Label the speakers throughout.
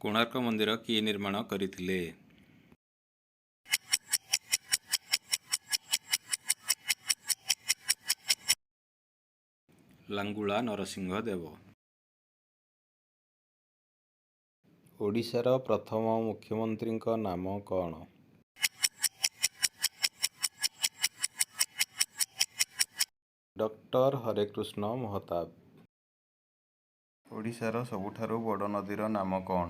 Speaker 1: କୋଣାର୍କ ମନ୍ଦିର କିଏ ନିର୍ମାଣ କରିଥିଲେ? ଲାଙ୍ଗୁଳା ନରସିଂହ ଦେବ। ଓଡ଼ିଶାର ପ୍ରଥମ ମୁଖ୍ୟମନ୍ତ୍ରୀଙ୍କ ନାମ କ'ଣ? ଡକ୍ଟର ହରେକୃଷ୍ଣ ମହତାବ। ଓଡ଼ିଶାର ସବୁଠାରୁ ବଡ଼ ନଦୀର ନାମ କ'ଣ?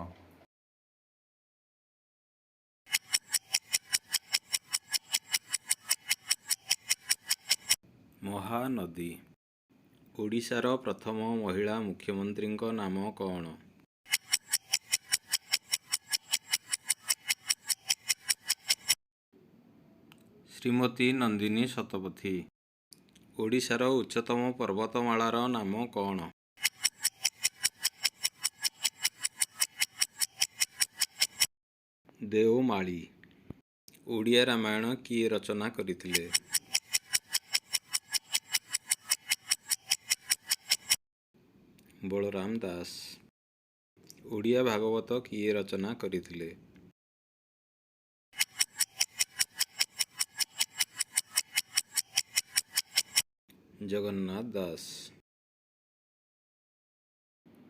Speaker 1: ମହାନଦୀ। ଓଡ଼ିଶାର ପ୍ରଥମ ମହିଳା ମୁଖ୍ୟମନ୍ତ୍ରୀଙ୍କ ନାମ କ'ଣ? ଶ୍ରୀମତୀ ନନ୍ଦିନୀ ଶତପଥୀ। ଓଡ଼ିଶାର ଉଚ୍ଚତମ ପର୍ବତମାଳାର ନାମ କ'ଣ? ଦେଓମାଳି। ଓଡ଼ିଆ ରାମାୟଣ କିଏ ରଚନା କରିଥିଲେ? ବଳରାମ ଦାସ। ଓଡ଼ିଆ ଭାଗବତ କିଏ ରଚନା କରିଥିଲେ? ଜଗନ୍ନାଥ ଦାସ।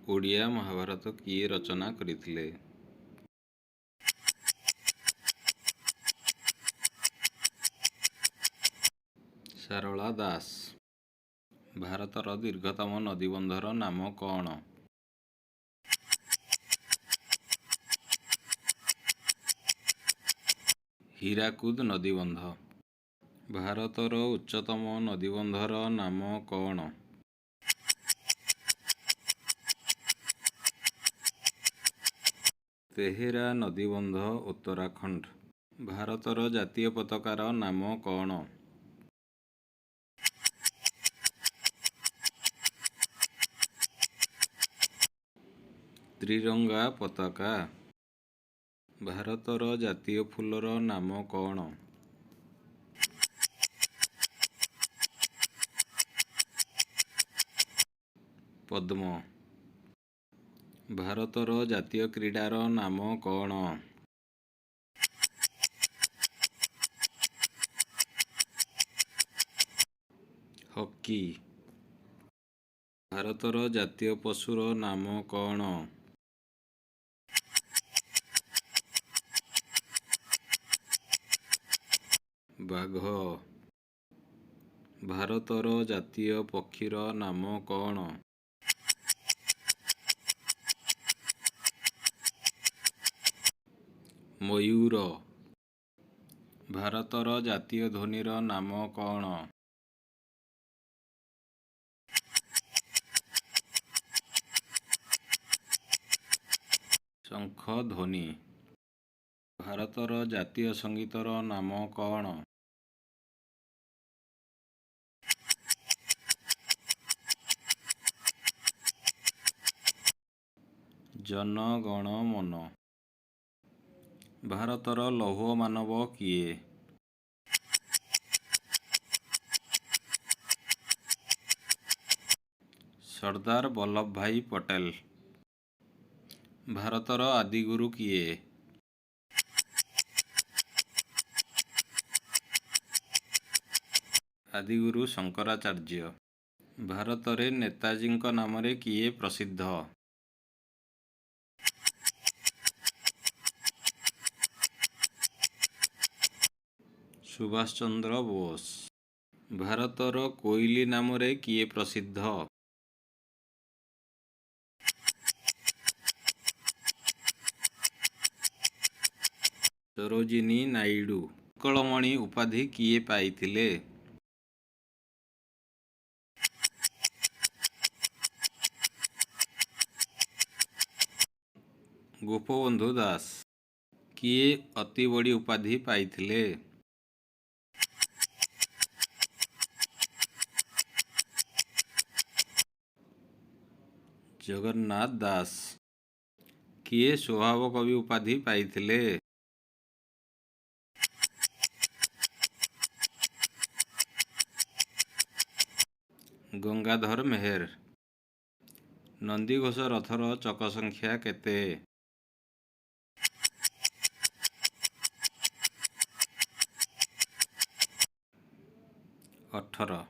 Speaker 1: ଓଡ଼ିଆ ମହାଭାରତ କିଏ ରଚନା କରିଥିଲେ? ସାରଳା ଦାସ। ଭାରତର ଦୀର୍ଘତମ ନଦୀବନ୍ଧର ନାମ କ'ଣ? ହୀରାକୁଦ ନଦୀବନ୍ଧ। ଭାରତର ଉଚ୍ଚତମ ନଦୀବନ୍ଧର ନାମ କ'ଣ? ତେହେରା ନଦୀବନ୍ଧ, ଉତ୍ତରାଖଣ୍ଡ। ଭାରତର ଜାତୀୟ ପତାକାର ନାମ କ'ଣ? ତ୍ରିରଙ୍ଗା ପତାକା। ଭାରତର ଜାତୀୟ ଫୁଲର ନାମ କ'ଣ? ପଦ୍ମ। ଭାରତର ଜାତୀୟ କ୍ରୀଡ଼ାର ନାମ କ'ଣ? ହକି। ଭାରତର ଜାତୀୟ ପଶୁର ନାମ କ'ଣ? ବାଘ। ଭାରତର ଜାତୀୟ ପକ୍ଷୀର ନାମ କ'ଣ? ମୟୂର। ଭାରତର ଜାତୀୟ ଧ୍ୱନିର ନାମ କ'ଣ? ଶଙ୍ଖ ଧ୍ୱନି। ଭାରତର ଜାତୀୟ ସଙ୍ଗୀତର ନାମ କ'ଣ? ଜନ ଗଣ ମନ। ଭାରତର ଲୌହ ମାନବ କିଏ? ସର୍ଦ୍ଦାର ବଲ୍ଲଭଭାଇ ପଟେଲ। ଭାରତର ଆଦିଗୁରୁ କିଏ? ଆଦିଗୁରୁ ଶଙ୍କରାଚାର୍ଯ୍ୟ। ଭାରତରେ ନେତାଜୀଙ୍କ ନାମରେ କିଏ ପ୍ରସିଦ୍ଧ? ସୁଭାଷ ଚନ୍ଦ୍ର ବୋଷ। ଭାରତର କୋଇଲି ନାମରେ କିଏ ପ୍ରସିଦ୍ଧ? ସରୋଜିନୀ ନାଇଡୁ। ଉତ୍କଳମଣି ଉପାଧି କିଏ ପାଇଥିଲେ? ଗୋପବନ୍ଧୁ ଦାସ। କିଏ ଅତିବଡ଼ି ଉପାଧି ପାଇଥିଲେ? ଜଗନ୍ନାଥ ଦାସ। କିଏ ସ୍ୱଭାବ କବି ଉପାଧି ପାଇଥିଲେ? ଗଙ୍ଗାଧର ମେହେର। ନନ୍ଦିଘୋଷ ରଥର ଚକ ସଂଖ୍ୟା କେତେ? କଠୋର।